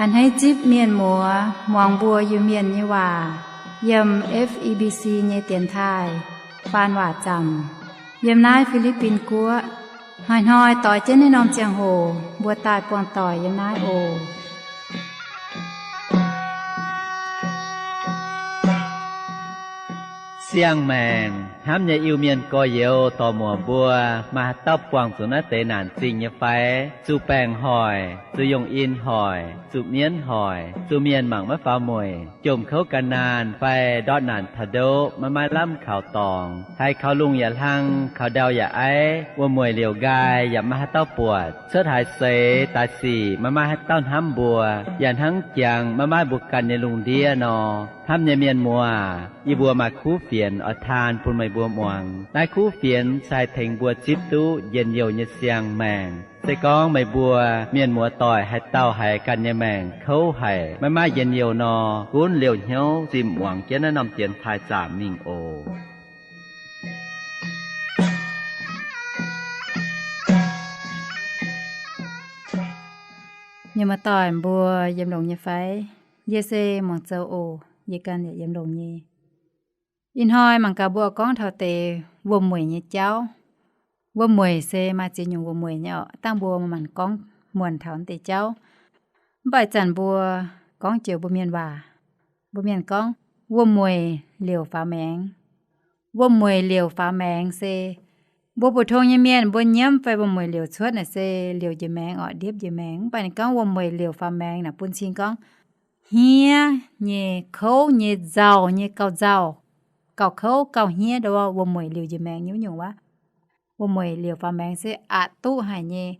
A'hneiv zipv mienh muoz muangx mbuo Iu-Mienh nyei waac yiem F E B C nyei dienx taaih faan waac zaamc yiem naaiv Fi^li^bin Guoqv. Hnoi-hnoi doix jienv naaiv norm ziangh hoc mbuo daaih buangh doic yiem naaiv oc. Siang-maengc hnamv nyei Iu-Mienh gorx-youz dorc-muoc mbuo, maaih haaix dauh buangh zuqc naaiv deix naanc zingh nyei fai? Zuqc baengc hoic, zuqc yungh in hoic, zuqc mienv hoic, zuqc mienh mangc maiv faaux mueic, jomc kouv gan naanh fai ndortv naanc taux ndoqv maiv maaih lamh kaux dorngx, haiz kaux lungh yaac hlang, kaux ndau yaac aiv, wuom-mueic liouc nqaai yaac maiv maaih haaix dauh buatc, cuotv haaix seix daaih sic maiv maaih haaix dauh hnamv mbuo, yaac hnangv jangx maiv maaih mbuo ganh nyei lungh ndiev nor. Hnamv nyei mienh muoz, yie mbuo maaih kuv fienx oix taan bun meih mbuo muangx. Naaiv kuv fienx se haih tengx mbuo zipv duqv njien-youh nyei siang-maengc. Se gorngv meih mbuo mienh muoz doic haaix dauh haiz ganh nyei maengc kouv haic, maiv maaih njien-youh nor, gunv liouh hnyouv zimh muangx jienv naaiv norm dienx taaih zaamc mingh oc. Mienh muoz doic mbuo yiem longx nyei fai? Yie se muangx zoux oc, yie ganh yaac yiem longx nyei. Ih hnoi mangc gaax mbuo gorngv taux deix wuom-mueic nyei jauv. Wuom-mueic se maaih ziex nyungc wuom-mueic nyei oc. Dangh mbuo manc-manc gorngv muonc taux naaiv deix jauv. Mv baac ih zanc mbuo gorngv joux mbuo mienh waac. Mbuo mienh gorngv, wuom-mueic liouc faaux maengx. Wuom-mueic liouc faaux maengx se mbuo mbu'tong nyei mienh mbuo nyiemv fai wuom-mueic liouc cuotv naaic se liouc njiec maengx oc, ndiepv njiec maengx. Mv baac ninh gorngv wuom-mueic liouc faaux maengx naaic bun cing gorngv hniev nyei, kouv nyei, nzauh nyei, gauh nzauh, gauh kouv, gauh hniev, ndongc wuom-mueic liouc njiec maengx nyei wuov nyungc wuov. Wuom-mueic liouc faaux maengx se aqc duqv haic nyei,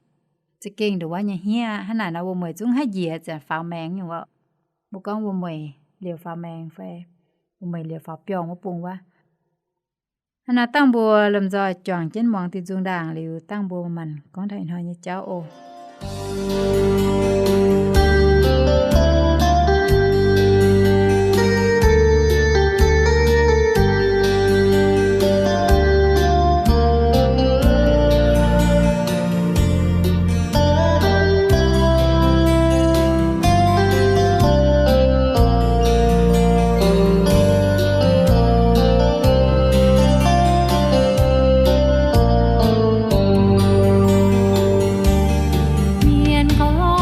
za'gengh ndongc wuov nyei hniev. Hnangv naaic nor wuom-mueic zungv haiv njiec ziouc faaux maengx nyungc oc. Mbuo gorngv wuom-mueic liouc faaux maengx fai wuom-mueic liouc faaux biorngh wuov bung wuov. Hnangv naaic dangh mbuo lomh nzoih juangc jienv muangx diuh nzung ndaangc liuz, dangh mbuo manc-manc gorngv taux ih hnoi nyei jauv oc. Mienh gorngv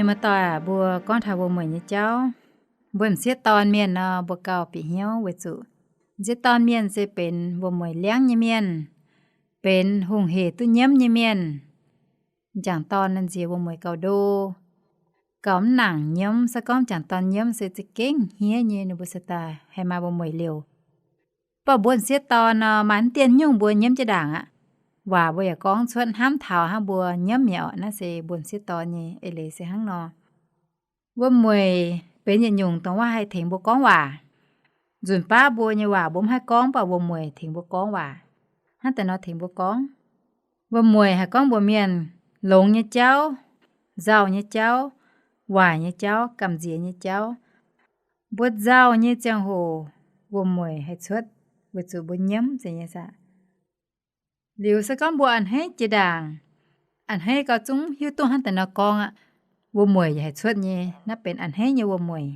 Muoz-doic aac, mbuo gorngv taux wuom-mueic nyei jauv, mbuo m'sieqv dorn mienh nor, mbuo gauh bieqc hnyouv weic zuqc m'sieqv dorn mienh se benx wuom-mueic liangv nyei mienh, benx hungh hec duqv nyiemv nyei mienh. M'jangc dorn nziex wuom-mueic gauh ndo, gauh mv nangc nyiemv. Se gorngv m'jangc dorn nyiemv se za'gengh hniev nyei, ninh mbuo se daaih haih maaih wuom-mueic liouc. Mv baac mbuo m'sieqv dorn nor, maaih mv dienh nyungc mbuo nyiemv jiex ndaangc aqv. Waac mbuo yaac gorngv cuotv hnamv taux hnangv mbuo nyiemv mi'aqv orqc. Naaiv se mbuo m'sieqv dorn nyei eix leiz se hnangv nor. Wuom-mueic benx yietc nyungc dongh wuov haih tengx mbuo gorngv waac. Nzunc baav mbuo nyei waac mbuo mv haih gorngv, mv baac wuom-mueic tengx mbuo gorngv waac. Hnangv deix nor tengx mbuo gorngv. Wuom-mueic haih gorngv mbuox mienh longx nyei jauv, nzauh nyei jauv, waaic nyei jauv, gamh nziex nyei jauv. Mbuo nzauh nyei ziangh hoc wuom-mueic haih cuotv, weic zuqc mbuo nyiemv zeiz nyei saah. Liuz se gorngv mbuo a'hneiv jiex ndaangc, a'hneiv gauh zungv hiuv duqv hnangv deix nor gorngv aqv. Wuom-mueic yaac haih cuotv nyei. Naaiv benx a'hneiv nyei wuom-mueic.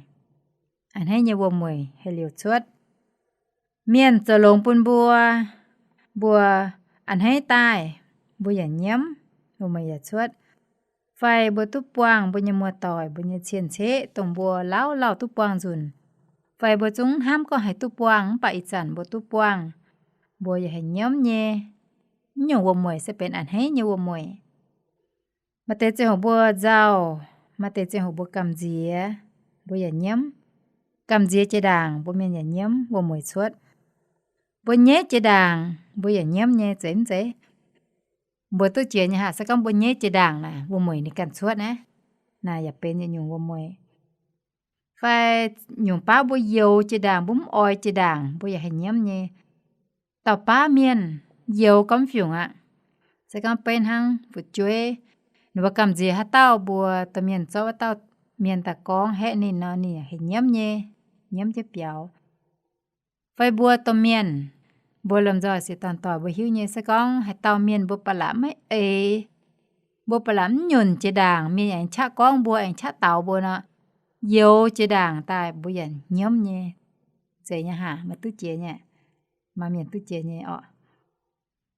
A'hneiv nyei wuom-mueic haih liouc cuotv. Mienh zoux longx bun mbuo, mbuo a'hneiv daaih, mbuo yaac nyiemv, wuom-mueic yaac cuotv. Fai mbuo duqv buangh mbuo nyei muoz-doic, mbuo nyei cien-ceqv dongh mbuo lauh lauh duqv buangh nzunc, fai mbuo zungv hnamv gorngv haih duqv buangh, mv baac ih zanc mbuo duqv buangh, mbuo yaac haih nyiemv nyei. Mv nyungc wuom-mueic se benx a'hneiv nyei wuom-mueic. Maaih deix ziangh hoc mbuo nzauh, maaih deix ziangh hoc mbuo gamh nziex, mbuo yaac nyiemv. Gamh nziex jiex ndaangc mbuo mienh yaac nyiemv, wuom-mueic cuotv. Mbuo nyeiv jiex ndaangc mbuo yaac nyiemv nyei, zeiz mv zeiz? Mbuo duqv jiex nyei haah. Se gorngv mbuo nyeiv jiex ndaangc naaic, wuom-mueic ninh ganh cuotv naaiv. Naaic yaac benx yietc nyungc wuom-mueic. Fai nyungc baav mbuo youx jiex ndaangc mbuo mv oix jiex ndaangc mbuo yaac haih nyiemv nyei. Dauh baav mienh youx gormx fiungc aqv. Se gorngv beiv hnangv fu'jueiv, ninh mbuo gamh nziex haaix dauh mbuo domh mienh zorqv wuov dauh mienh daaih gorngv haeqv ninh nor, ninh yaac haih nyiemv nyei, nyiemv jienv biaux. Fai mbuo domh mienh, mbuo lomh nzoih siec dorn doic mbuo hiuv nyei, se gorngv haaix dauh mienh mbuo ba'laqc maiv eix, mbuo ba'laqc mv nyunc jiex ndaangc, mienh aengx qaqv gorngv mbuo, aengx qaqv daux mbuo nor, youx jiex ndaangc daaih mbuo yaac nyiemv nyei. Zeiz nyei haah, maaih duqv jiex nyei, maaih mienh duqv jiex nyei orqc.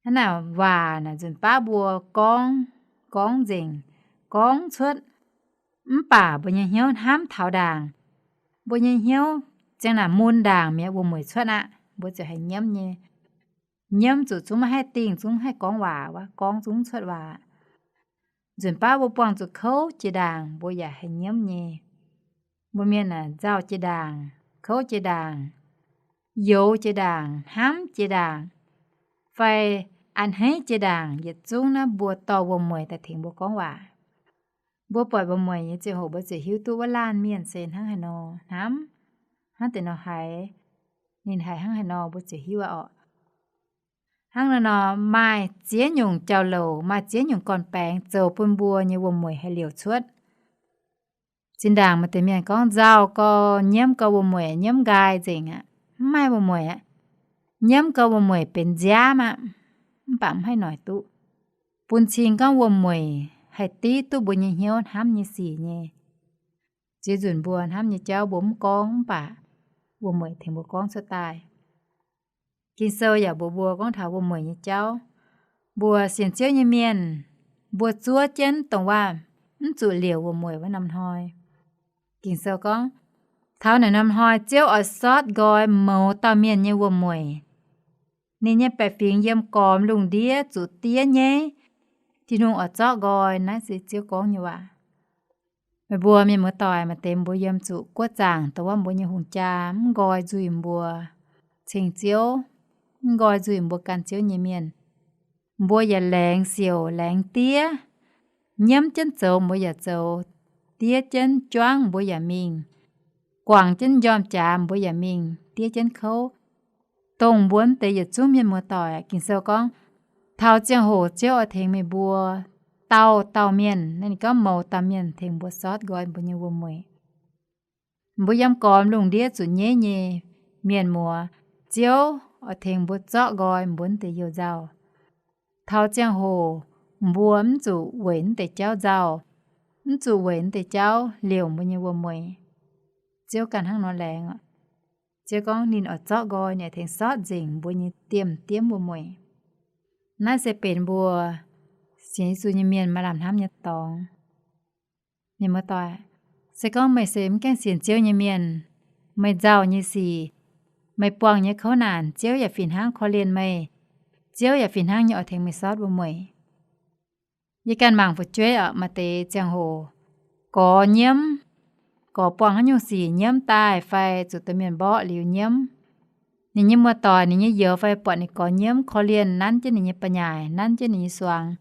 Hnangv naaic waac naaic nzunc baav mbuo gorngv, gorngv nzengc, gorngv cuotv, mv baac mbuo nyei hnyouv hnamv taux ndaangc, mbuo nyei hnyouv ziang naaic mun ndaangc mi'aqv, wuom-mueic cuotv aqv, mbuo ziouc haih nyiemv nyei. Nyiemv zuqc zungv maiv haih dingh, zungv maiv haih gorngv waac wuov, gorngv zungv mv cuotv waac. Nzunc baav mbuo buangh zuqc kouv jiex ndaangc mbuo yaac haih nyiemv nyei. Mbuo mienh aah, nzauh jiex ndaangc, kouv jiex ndaangc, youx jiex ndaangc, hnamv jiex ndaangc, fai a'hneiv jiex ndaangc, yietc zungv naaiv mbuo dorh wuom-mueic daaih tengx mbuo gorngv waac. Mbuo buatc wuom-mueic nyei ziangh hoc mbuo ziouc hiuv duqv wuov laanh mienh se hnangv haaix nor hnamv, hnangv deix nor haiz, ninh haiz hnangv haaix nor mbuo ziouc hiuv aqv orqc. Hnangv naaiv nor maaih ziex nyungc jauv-louc, maaih ziex nyungc gorn-baengx zoux bun mbuo nyei wuom-mueic haih liouc cuotv. Zinh ndaangc maaih deix mienh gorngv nzauh gau, nyiemv gau wuom-mueic nyiemv nqaai nzengc aqv. Mv maaih wuom-mueic aqv. Nyiemv gau wuom-mueic benx nziaamv aqv. Mv baac mv haih noic duqv bun cing gorngv wuom-mueic haih div duqv mbuo nyei hnyouv hnamv nyei sic nyei. Ziex nzunc mbuo hnamv nyei jauv mbuo mv gorngv, mv baac wuom-mueic tengx mbuo gorngv cuotv daaih. Ging-Sou yaac mbuox mbuo gorngv taux wuom-mueic nyei jauv. Mbuo sienx Ziouv nyei mienh, mbuo zuov jienv dongh waac mv zuqc liouc wuom-mueic wuov norm hnoi. Ging-Sou gorngv, taux naaic norm hnoi Ziouv oix sortv nqoi mouz dauh mienh nyei wuom-mueic. Ninh nyei baeqc fingx yiem gormx lungh ndiev zuqc diev nyeiv. Tin-Hungh oix zorqv nqoi. Naaiv se Ziouv gorngv nyei waac. Meih mbuo mienh muoz-doic, maaih deix mbuo yiem zuqc guoqv zaangc dongh wuov mbuo nyei hungh jaa mv nqoi nzuih mbuo ceng Ziouv, mv nqoi nzuih mbuo gan Ziouv nyei mienh. Mbuo yaac laengz siouc laengz diev, nyiemv jienv zoux mbuo yaac zoux, diev jienv juangv mbuo yaac mingh, guangc jienv njormh jaax mbuo yaac mingh, diev jienv kouv. Dongh mbuo mv deix yietc zungv mienh muoz-doic, Ging-Sou gorngv, taux ziangh hoc Ziouv oix tengx meih mbuo dauh dauh mienh, naaiv ninh gorngv mouz dauh mienh tengx mbuo sortv nqoi mbuo nyei wuom-mueic. Mbuo yiem gormx lungh ndiev zuqc nyeiv nyei mienh muoz, Ziouv oix tengx mbuo zorqv nqoi mbuo mv deix you-nzauh. Taux ziangh hoc mbuo mv zuqc weic mv deix jauv nzauh, mv zuqc weic mv deix jauv liouc mbuo nyei wuom-mueic. Ziouv ganh hnangv nor laengz. Ziouv gorngv ninh oix zorqv nqoi, ninh oix tengx sortv nzengc mbuo nyei diemv-diemv wuom-mueic. Naaiv se benx mbuo sienx Yesu nyei mienh maaih lamh hnamv nyei dorngx. Mienh muoz-doic, se gorngv meih se mv gaengh sienx Ziouv nyei mienh, meih nzauh nyei sic, meih buangh nyei kouv naanc, Ziouv yaac fih hnangv korv-lienh meih. Ziouv yaac fih hnangv nyei oix tengx meih sortv wuom-mueic. Yie ganh mangc fu'jueiv oc, maaih deix ziangh hoc gorx nyiemv, gorx buangh haaix nyungc sic nyiemv daaih fai zuqc domh mienh mborqv liuz nyiemv. Ninh nyei muoz-doic, ninh nyei youz fai buatc ninh gorx nyiemv, korv-lienh, nanv jienv ninh nyei ba'nyaaic, nanv jienv ninh nyei suangx,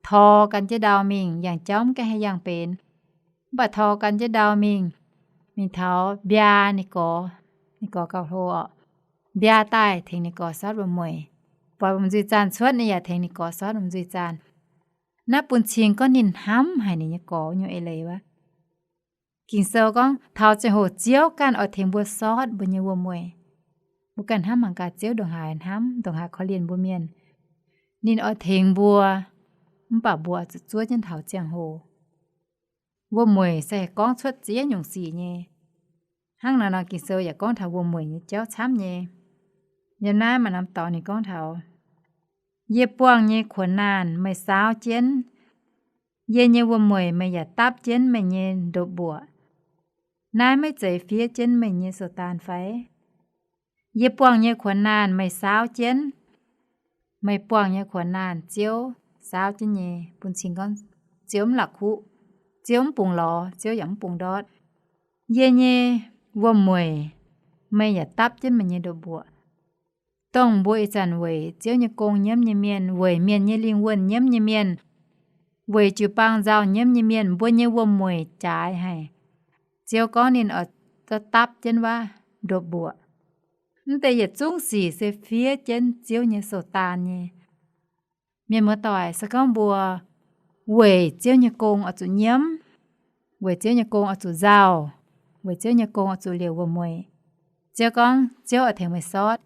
tor gan jienv ndau mingh, yangh jauv mv gaengh haih yangh benx. Mv baac tor gan jienv ndau mingh, mingh taux mbiaa ninh gorx, ninh gorx gauh hlo oc, mbiaa daaih tengx ninh gorx sortv wuom-mueic. Buatc wuom-nzuih zaanh cuotv, ninh yaac tengx ninh gorx sortv wuom-nzuih zaanh. Naaiv bun cing gorngv ninh hnamv haic ninh nyei gorx nyei eix leiz wuov. Ging-Sou gorngv taux ziangh hoc Ziouv ganh oix tengx mbuo sortv mbuo nyei wuom-mueic. Mbuo ganh hnamv mangc gaax, Ziouv ndongc haaix hnamv, ndongc haaix korv-lienh mbuo mienh. Ninh oix tengx mbuo, mv baac mbuo zuqc zuov jienv taux ziangh hoc. Wuom-mueic se haih gorngv cuotv ziex nyungc sic nyei. Hnangv naaiv nor Ging-Sou yaac gorngv taux wuom-mueic nyei jauv camv nyei. Yiem naaiv maaih norm dorngx ninh gorngv taux, yie buangh nyei kuonx naanh meih saauv jienv, yie nyei wuom-mueic meih yaac dapv jienv meih nyei ndoqc mbuoqc. Naaiv maiv zeiz fiev jienv meih nyei sou-daan fai? Yie buangh nyei kuonx naanh meih saauv jienv. Meih buangh nyei kuonx naanh Ziouv saauv jienv nyei, bun cing gorngv Ziouv mv la'kuqv, Ziouv mv bungx lorz, Ziouv yaac mv bungx ndortv. Yie nyei wuom-mueic meih yaac dapv jienv meih nyei ndoqc mbuoqc. Dongh mbuo ih zanc weic Ziouv nyei gong nyiemv nyei mienh, weic mienh nyei lingh wuonh nyiemv nyei mienh, weic jiu-baang nzauh nyiemv nyei mienh, mbuo nyei wuom-mueic jaaix haic. Ziouv gorngv ninh oix dapv jienv wuov ndoqc mbuoqc. Mv deix yietc zungv sic se fiev jienv Ziouv nyei sou-daan nyei. Mienh muoz-doic, se gorngv mbuo weic Ziouv nyei gong oix zuqc nyiemv, weic Ziouv nyei gong oix zuqc nzauh, weic Ziouv nyei gong oix zuqc liouc wuom-mueic, Ziouv gorngv Ziouv oix tengx meih sortv,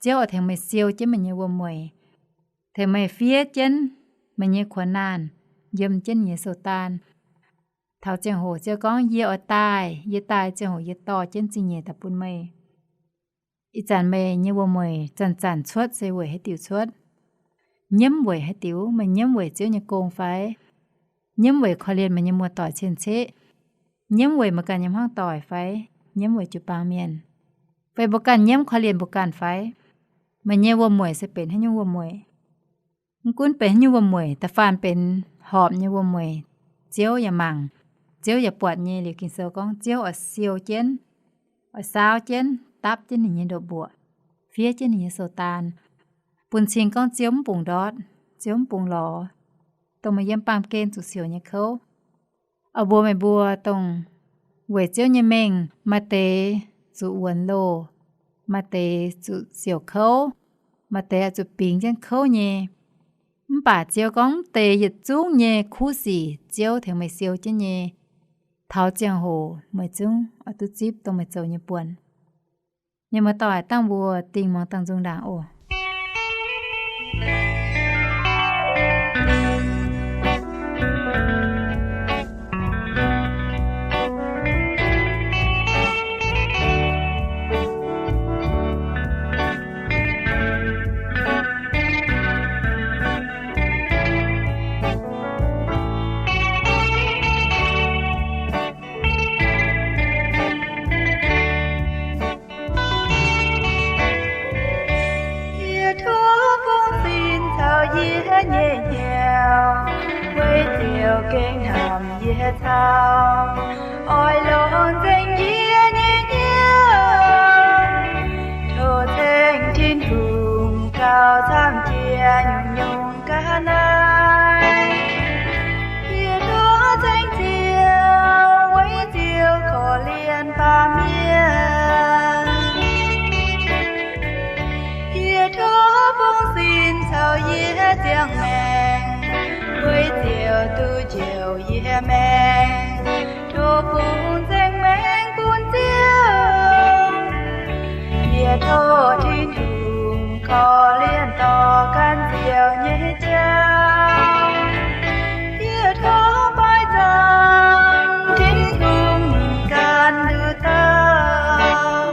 Ziouv oix tengx meih siou jienv meih nyei wuom-mueic, tengx meih fiev jienv meih nyei kuonx naanh, yiem jienv nyei sou-daan. Taux ziangh hoc Ziouv gorngv, yie oix daaih, yie daaih ziangh hoc yie dorh jienv zingh nyeic daaih bun meih. Ih zanc meih nyei wuom-mueic zanc-zanc cuotv se weic haaix diuc cuotv? Nyiemv weic haaix diuc? Meih nyiemv weic Ziouv nyei gong fai? Nyiemv weic korv-lienh meih nyei muoz-doic cien-ceqv? Nyiemv weic meih ganh nyei hmuangv doic fai? Nyiemv weic jiu-baang mienh? Fai mbuo ganh nyiemv korv-lienh mbuo ganh fai? Meih nyei wuom-mueic se benx haaix nyungc wuom-mueic? Mv gunv benx haaix nyungc wuom-mueic, da'faanh benx horpc nyei wuom-mueic, Ziouv yaac mangc, Ziouv yaac buatc nyei liuz, Ging-Sou gorngv Ziouv oix siou jienv, oix saauv jienv, dapv jienv ninh nyei ndoqc mbuoqc, fiev jienv ninh nyei sou-daan, bun cing gorngv Ziouv mv bungx ndortv, Ziouv mv bungx lorz, dongh meih yiem baamh gen zuqc siouc nyei kouv. Oix mbuox meih mbuo dongh weic Ziouv nyei mengh maaih deix zuqc wuonx loh, maaih deix zuqc siouc kouv, maaih deix oix zuqc bingx jienv kouv nyei. Mv baac Ziouv gorngv mv deix yietc zungv nyei kuv sic Ziouv tengx meih siou jienv nyei. Taux ziangh hoc meih zungv oix duqv zipv dongh meih zoux nyei buonc. Mienh muoz-doic, dangh mbuo dingh muangx dangh nzung ndaangc oc. Yie tov fong sin caux yie nyei hnyouv, weic ziouc gengh hnamv yie caux, oix longc nzengc yie nyei hnyouv. Tov ceng Tin-Hungh gauh camv jiex nyungc-nyungc ga'naaiv. Yie tov ceng Ziouv, weic Ziouv korv-lienh baamh mienh. Yie tov fong sin caux yie ziangh maengc, weic Ziouv duqv njoux yie maengc. Tov fungx nzengc maengc bun Ziouv. Yie tov Tin-Hungh korv-lienh dorh gan Ziouv nyei jauv. Yie tov baaix zaangc Tin-Hungh ninh ganh nduqc dauh.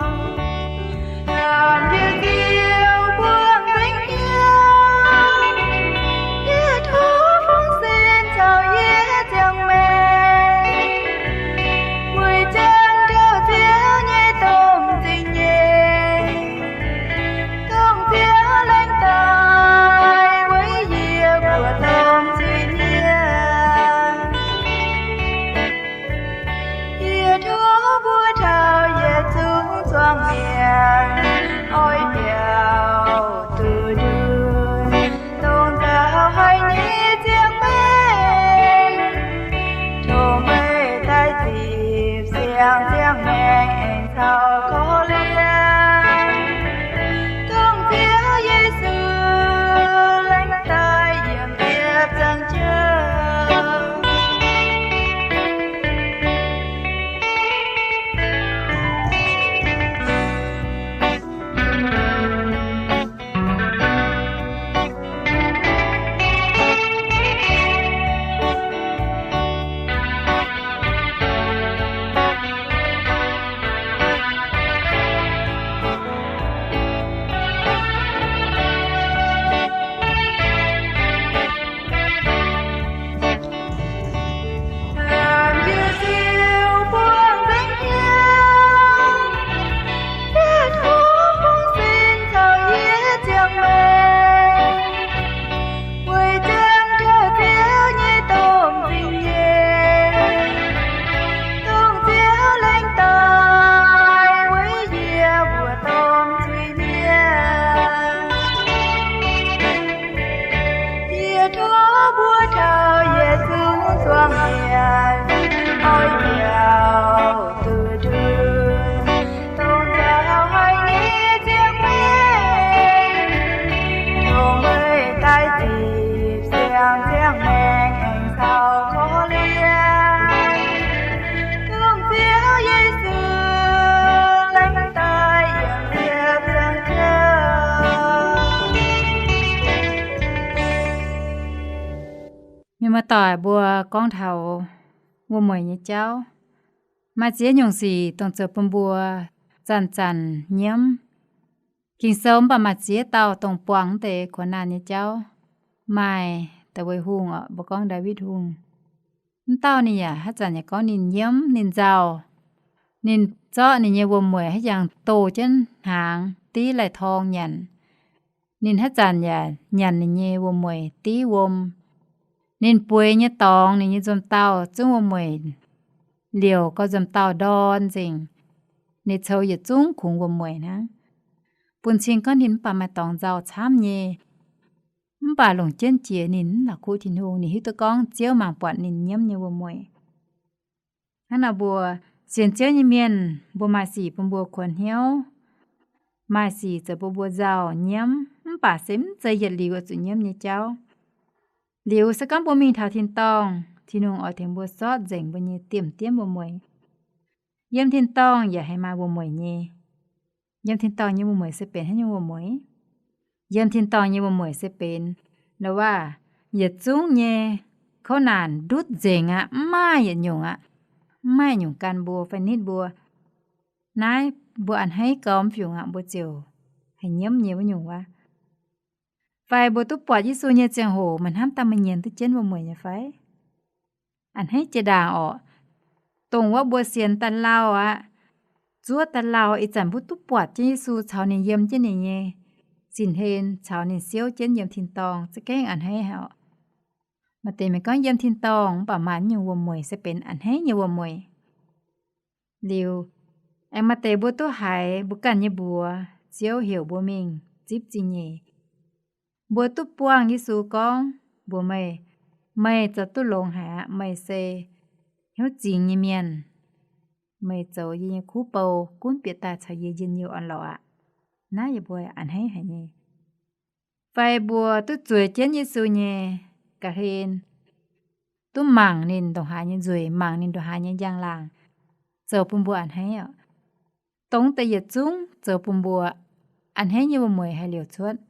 Hnamv yie Ziouv buangh nzengc hnyouv. Yie tov fungx sin caux yie ziangh maengc. Mienh muoz-doic, mbuo gorngv taux wuom-mueic nyei jauv, maaih ziex nyungc sic dongh zoux bun mbuo zanc-zanc nyiemv. Ging-Sou mv baac maaih ziex dauh dongh buangh deix kuonx naanh nyei jauv. Maaih Ndaawitv Hungh oc, mbuo gorngv Ndaawitv Hungh. Mv dauh ninh yaac haaix zanc yaac gorngv ninh nyiemv, ninh nzauh. Ninh zorqv ninh nyei wuom-mueic haaix jangx doh jienv hnaangx div lai-torng nyanc. Ninh haaix zanc yaac nyanc ninh nyei wuom-mueic div wuom. Ninh bueix nyei dorngx, ninh nyei nzomc dauh zungv wuom-mueic liouc gau, nzomc dauh ndorn nzengc. Ninh coux yietc zungv kungx wuom-mueic hnangv. Bun cing gorngv ninh mv baac maaih dorngx nzauh camv nyei, mv baac longc jienv jiex ninh mv la'kuqv Tin-Hungh. Ninh hiuv duqv gorngv Ziouv mangc buatc ninh nyiemv nyei wuom-mueic. Hnangv nor mbuo sienx Ziouv nyei mienh, mbuo maaih sic bun mbuo kuonx hnyouv, maaih sic zoux bun mbuo nzauh nyiemv, mv baac se mv zeiz yietc liuz oix zuqc nyiemv nyei jauv. Liuz se gorngv mbuo mingh taux tin-dorngh, Tin-Hungh oix tengx mbuo sortv nzengc mbuo nyei diemv-diemv wuom-mueic. Yiem tin-dorngh yaac haiz maaih wuom-mueic nyei. Yiem tin-dorngh nyei wuom-mueic se benx haaix nyungc wuom-mueic? Yiem tin-dorngh nyei wuom-mueic se benx, nor waac, yietc zungv nyei kouv naanc ndutv nzengc aqv, mv maaih yietc nyungc aqv, mv maaih nyungc gan mbuo fai nitv mbuo. Naaiv mbuo a'hneiv gau mv fiungc aqv, mbuo ziouc haiz nyiemv nyei wuov nyungc wuov. Fai mbuo duqv buatc Yesu nyei ziangh hoc, meih hnamv daaih meih nyienz duqv jienv wuom-mueic nyei fai? A'hneiv jiex ndaangc orqc. Dongh wuov mbuo sienx daaih lauh aqv, zuov daaih lauh, ih zanc mbuo duqv buatc jienv Yesu caux ninh yiem jienv ninh nyei sin-hlen, caux ninh siouv jienv yiem tin-dorngh, za'gengh a'hneiv haic orqc. Maaih deix meih gorngv yiem tin-dorngh mv baac maaih nyungc wuom-mueic se benx a'hneiv nyei wuom-mueic. Liuz, aengx maaih deix mbuo duqv haiz mbuo ganh nyei mbuox, Ziouv heuc mbuo mingh zipv zingh nyeic. Mbuo duqv buangh Yesu gorngv mbuox meih, meih zoux duqv longx haic aqv. Meih se hnyouv zingx nyei mienh. Meih zoux yie nyei kuv bou gunv bieqc daaih caux yie njien-youh orn-lorqc aqv. Naaiv yie mbuo a'hneiv haic nyei. Fai mbuo duqv zueiz jienv Yesu nyei ga'hlen, duqv mangc ninh ndongc haaix nyei nzueic, mangc ninh ndongc haaix nyei njang-laangc, zoux bun mbuo a'hneiv orqc. Dongh deix yietc zungv zoux bun mbuo a'hneiv nyei wuom-mueic haih liouc cuotv.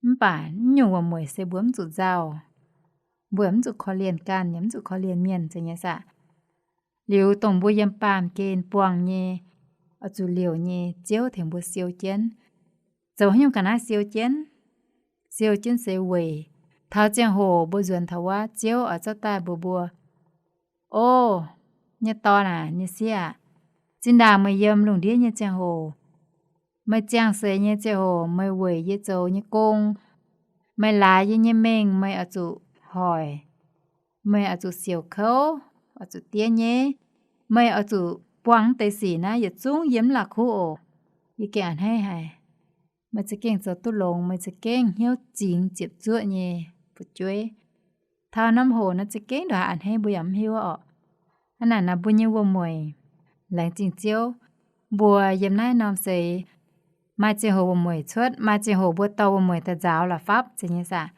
Mv baac naaiv nyungc wuom-mueic se mbuo mv zuqc nzauh, mbuo mv zuqc korv-lienh ganh, yaac mv zuqc korv-lienh mienh, zeiz nyei saah? Liuz dongh mbuo yiem baamh gen buangh nyei, oix zuqc liouc nyei, Ziouv tengx mbuo siou jienv. Zoux haaix nyungc ga'naaiv siou jienv? Siou jienv se weic taux ziangh hoc mbuo nzuonx taux wuov, Ziouv oix zorqv daaih mbuox mbuo, O nyei dorn aac, nyei sieqv aac, zinh ndaangc meih yiem lungh ndiev nyei ziangh hoc, meih ziangh seix nyei ziangh hoc, meih weic yie zoux nyei gong, meih laaix yie nyei mengh, meih oix zuqc hoic, meih oix zuqc siouc kouv, oix zuqc diev nyei, meih oix zuqc buangh deix sic naaiv yietc zungv yiem mv la'kuqv oc. Yie gengh a'hneiv haic. Meih za'gengh zoux duqv longx, meih za'gengh hnyouv zingx ziepc zuoqv nyei fu'jueiv. Taux norm hoc naaiv za'gengh ndongc haaix a'hneiv mbuo yaac mv hiuv orqc. Hnangv naaic nor mbuo nyei wuom-mueic, laengz zingh Ziouv, mbuo yiem naaiv norm seix maaih ziangh hoc wuom-mueic cuotv, maaih ziangh hoc mbuo dorh wuom-mueic daaih nzaaux la'fapv, zeiz nyei saah?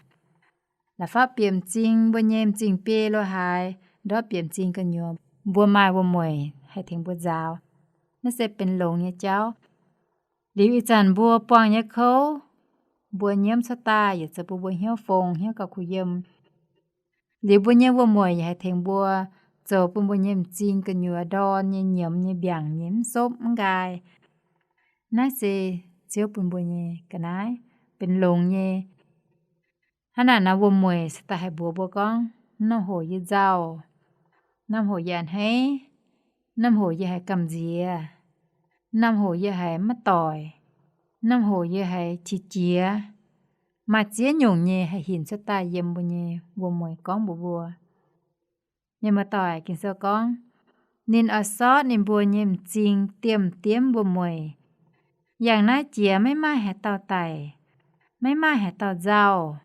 La'fapv bieqc m'zing, mbuo nyei m'zing biei lo haaix, ndortv bieqc m'zing gu'nyuoz, mbuo maaih wuom-mueic haih tengx mbuo nzaaux. Naaiv se benx longx nyei jauv. Liuz ih zanc mbuo buangh nyei kouv, mbuo nyiemv cuotv daaih yietc zoux bun mbuo hnyouv fong, hnyouv gauh kuh yiem. Liuz mbuo nyei wuom-mueic yaac haih tengx mbuo zoux bun mbuo nyei m'zing gu'nyuoz ndorn nyei, nyiemz nyei, mbiaangc nyei, mv sopv mv nqaai. Naaiv se Ziouv bun mbuo nyei ga'naaiv, benx longx nyei. Hnangv naaic nor wuom-mueic se daaih haih mbuox mbuo gorngv, norm hoc yie nzauh, norm hoc yie a'hneiv, norm hoc yie haiz gamh nziex, norm hoc yie haiz maiv doic, norm hoc yie haiz qiex jiez. Maaih ziex nyungc nyei haih hinc cuotv daaih yiem mbuo nyei wuom-mueic gorngv mbuox mbuo. Mienh muoz-doic, Ging-Sou gorngv, ninh oix sortv ninh mbuo nyei m'zing diemv-diemv wuom-mueic. Yangh naaiv jiex maiv maaih haaix dauh daic, maiv maaih haaix dauh nzauh,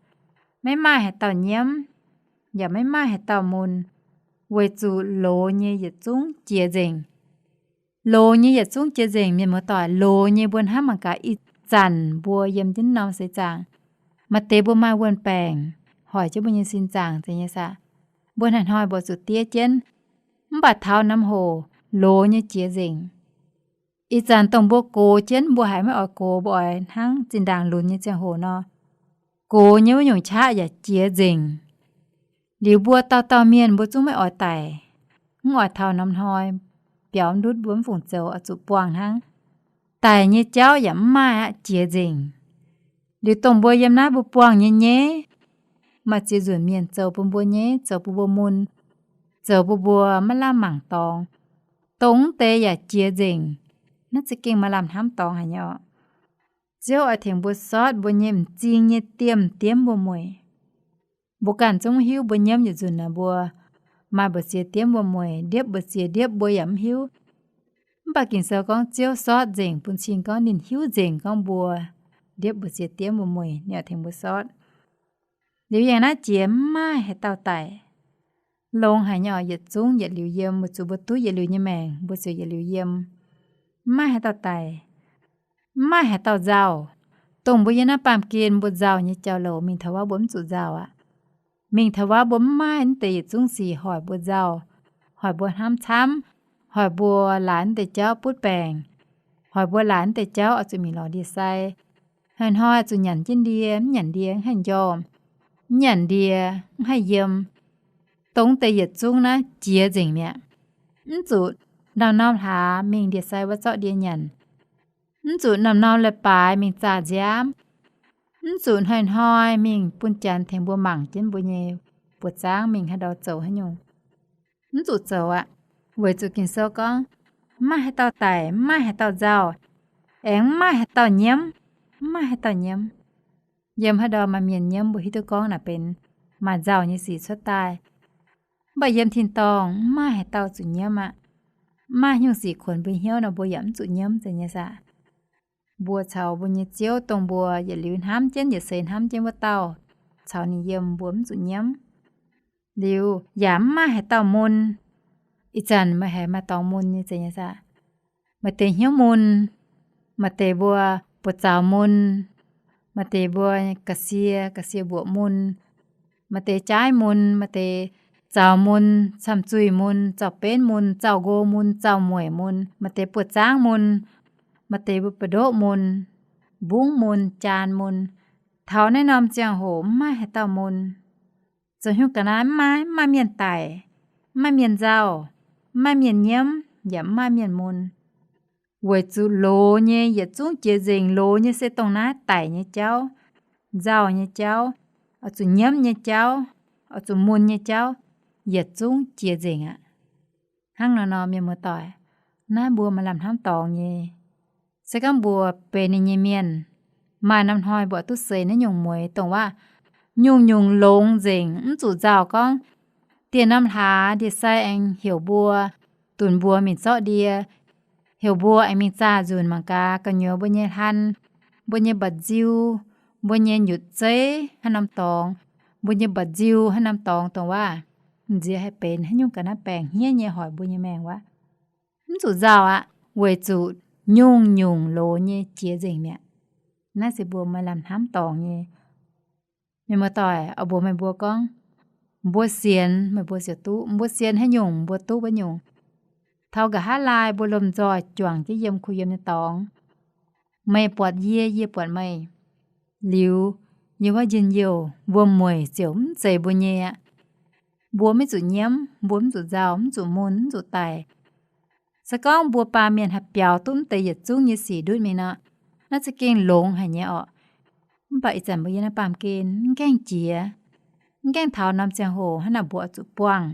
maiv maaih haaix dauh nyiemv, yaac maiv maaih haaix dauh mun. Weic zuqc loz nyei yietc zungv jiex nzengc. Loz nyei yietc zungv jiex nzengc, mienh muoz-doic, loz nyei mbuo hnamv mangc gaax ih zanc mbuo yiem jienv norm seix zaangc, maaih deix mbuo maaih wuon-baengc hoic jienv mbuo nyei sin zaangc zeiz nyei saah. Mbuo hnoi-hnoi mbuo zuqc diev jienv, mv baac taux norm hoc loz nyei jiex nzengc. Ih zanc dongh mbuo gox jienv mbuo haiz maiv oix gox, mbuo oix hnangv zinh ndaangc lunx nyei ziangh hoc nor, gox nyei wuov nyungc qaqv yaac jiex nzengc. Liuz mbuo dauh dauh mienh mbuo zungv maiv oix daic, mv oix taux norm hnoi biaux ndutv mbuo mv fungc zoux oix zuqc buangh hnangv. Daic nyei jauv yaac mv maaih aqv, jiex nzengc. Liuz dongh mbuo yiem naaiv mbuo buangh nyei nyei, maaih ziex nzunc mienh zoux bun mbuo nyei, zoux bun mbuo mun, zoux bun mbuo maiv lamh mangc dorngx, dongh deix yaac jiex nzengc. Naaiv za'gengh maaih lamh hnamv dorngx haic nyei oc. Ziouv oix tengx mbuo sortv mbuo nyei m'zing nyei diemv diemv mbuo mueic. Mbuo ganh zungv hiuv mbuo nyiemv yietc nzunc naaic mbuo maaih mbu'ziex diemv mbuo mueic, ndiepv mbu'ziex ndiepv mbuo yaac mv hiuv. Mv baac Ging-Sou gorngv Ziouv sortv nzengc bun cing gorngv ninh hiuv nzengc gorngv mbuo ndiepv mbu'ziex diemv mbuo mueic, ninh oix tengx mbuo sortv. Liuz yangh naaiv jiex mv maaih haaix dauh daic. Longx haic nyei oc, yietc zungv yietc liuz yiem, weic zuqc mbuo duqv yietc liuz nyei maengc mbuo ziouc yietc liuz yiem. Mv maaih haaix dauh daic. Mv maaih haaix dauh nzauh. Dongh mbuo yiem naaiv baamh gen mbuo nzauh nyei jauv-louc mingh taux wuov mbuo mv zuqc nzauh aqv. Mingh taux wuov mbuo mv maaih mv deix yietc zungv sic hoic mbuo nzauh, hoic mbuo hnamv camv, hoic mbuo laaix mv deix jauv butv baengc, hoic mbuo laaix mv deix jauv oix zuqc mingh lorz ndie-sai. Hnoi-hnoi zuqc nyanc jienv ndie, mv nyanc ndie mv haih njormh, mv nyanc ndie mv haih yiem. Dongh deix yietc zungv naaiv jiex nzengc mi'aqv. Mv zuqc norm-norm hlaax mingh ndie-sai wuov zorqv ndie nyanc. Mv zuqc norm-norm leiz-baaix mingh zaah nziaamv. Mv zuqc hnoi-hnoi mingh bun Janx tengx mbuo mangc jienv mbuo nyei buoz-zaangv mingh haaix ndau zoux haaix nyungc. Mv zuqc zoux aqv. Weic zuqc Ging-Sou gorngv, mv maaih haaix dauh daic, mv maaih haaix dauh nzauh, aengx mv maaih haaix dauh nyiemv, mv maaih haaix dauh nyiemv. Yiem haaix ndau maaih mienh nyiemv mbuo hiuv duqv gorngv naaic benx maaih nzauh nyei sic cuotv daaih. Mv baac yiem tin-dorngh mv maaih haaix dauh zuqc nyiemv aqv. Mv maaih nyungc sic kuonx mbuo hnyouv nor mbuo yaac mv zuqc nyiemv zeiz nyei saah. Mbuo caux mbuo nyei Ziouv dongh mbuo yietc liuz hnamv jienv yietc seix hnamv jienv wuov dauh, caux ninh yiem mbuo mv zuqc nyiemv. Liuz yaac mv maaih haaix dauh mun. Ih zanc meih haiz maaih dorngx mun nyei zeiz nyei saah. Maaih deix hnyouv mun, maaih deix mbuo buoz-zaux mun, maaih deix mbuo ga'sie, ga'sie mbuoqc mun, maaih deix jaaiv mun, maaih deix zaux mun, camh zuih mun, zaux-benv mun, zaux-nqo mun, zaux-mueic mun, maaih deix buoz-zaangv mun, maaih deix mbuo ba'ndoqv mun, mbungv mun, jaan mun. Taux naaiv norm ziangh hoc mv maaih haaix dauh mun. Zoux hnyouv ga'naaiv mv maaih, mv maaih mienh daic, mv maaih mienh nzauh, mv maaih mienh nyiemv, yaac mv maaih mienh mun. Weic zuqc loz nyei yietc zungv jiex nzengc. Loz nyei se dongh naaiv daic nyei jauv, nzauh nyei jauv, oix zuqc nyiemv nyei jauv, oix zuqc mun nyei jauv, yietc zungv jiex nzengc aqv. Hnangv nor nor, mienh muoz-doic, naaiv mbuo maaih lamh hnamv dorngx nyei. Se gorngv mbuo benx ninh nyei mienh, maaih norm hnoi mbuo duqv seix naaiv nyungc mueix, dongh waac nyungc-nyungc longx nzengc, mv zuqc nzauh gorngv dieh norm hlaax ndie-sai aengx heuc mbuo, dunx mbuo mingh zorqv ndie, heuc mbuo aengx mingh zaah nzunc mangc gaax gu'nyuoz mbuo nyei hlan, mbuo nyei mba'nziu, mbuo nyei nyutc zeiv haaix norm dorngx, mbuo nyei mba'nziu haaix norm dorngx, dongh waac nziex haih benx haaix nyungc ga'naaiv baengc hniev nyei hoic mbuo nyei maengc wuov. Mv zuqc nzauh aqv, weic zuqc nyungc-nyungc loz nyei jiex nzengc mi'aqv. Naaiv se mbuo maaih lamh hnamv dorngx nyei. Mienh muoz-doic, oix mbuox meih mbuo gorngv, mbuo sienx meih mbuo ziouc duqv. Mbuo sienx haaix nyungc mbuo duqv wuov nyungc. Taux nqa'haav laai mbuo lomh nzoih juangc jienv yiem kuh yiem nyei dorngx, meih buatc yie, yie buatc meih, liuz yiem wuov njien-youh wuom-mueic ziouc mv zeiz mbuo nyei aqv. Mbuo maiv zuqc nyiemv, mbuo mv zuqc nzauh, mv zuqc mun, mv zuqc daic. Se gorngv mbuo baamh mienh haih biaux duqv mv deix yietc zungv nyei sic ndutv mingh nor, naaiv za'gengh longx haic nyei orqc. Mv baac ih zanc mbuo yiem naaiv baamh gen mv gaengh jiex, mv gaengh taux norm ziangh hoc hnangv naaic mbuo oix zuqc buangh,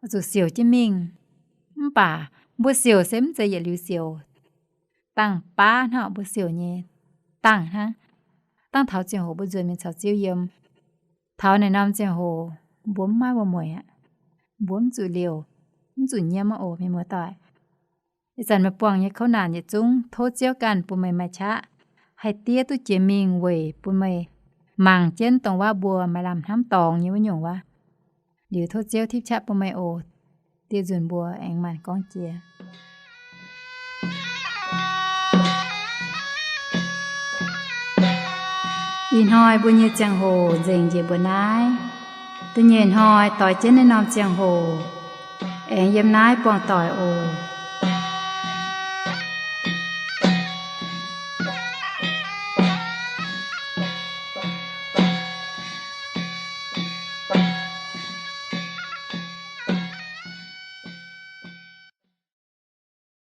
oix zuqc siouc jienv mingh. Mv baac mbuo siouc se mv zeiz yietc liuz siouc. Dangh baav hnangv mbuo siouc nyei dangh hnangv. Dangh taux ziangh hoc mbuo nzuonx mingh caux Ziouv yiem, taux naaiv norm ziangh hoc mbuo mv maaih wuom-mueic aqv. Mbuo mv zuqc liouc, mv zuqc nyiemv aqv oc, mienh muoz-doic. Ih zanc meih buangh nyei kouv naanc yietc zungv tov Ziouv ganh bun meih maaih qaqv, haih diev duqv jiex mingh weic bun meih mangc jienv dongh waac mbuo maaih lamh hnamv dorngx nyei wuov nyungc wuov. Liuz tov Ziouv tipv qaqv bun meih oc. Dieh nzunc mbuo aengx maanc gorngv jiex. Ih hnoi mbuo nyei ziangh hoc nzengc njiec mbuo naaiv. Da'nyeic hnoi doix jienv naaiv norm ziangh hoc aengx yiem naaiv buangh doic oc.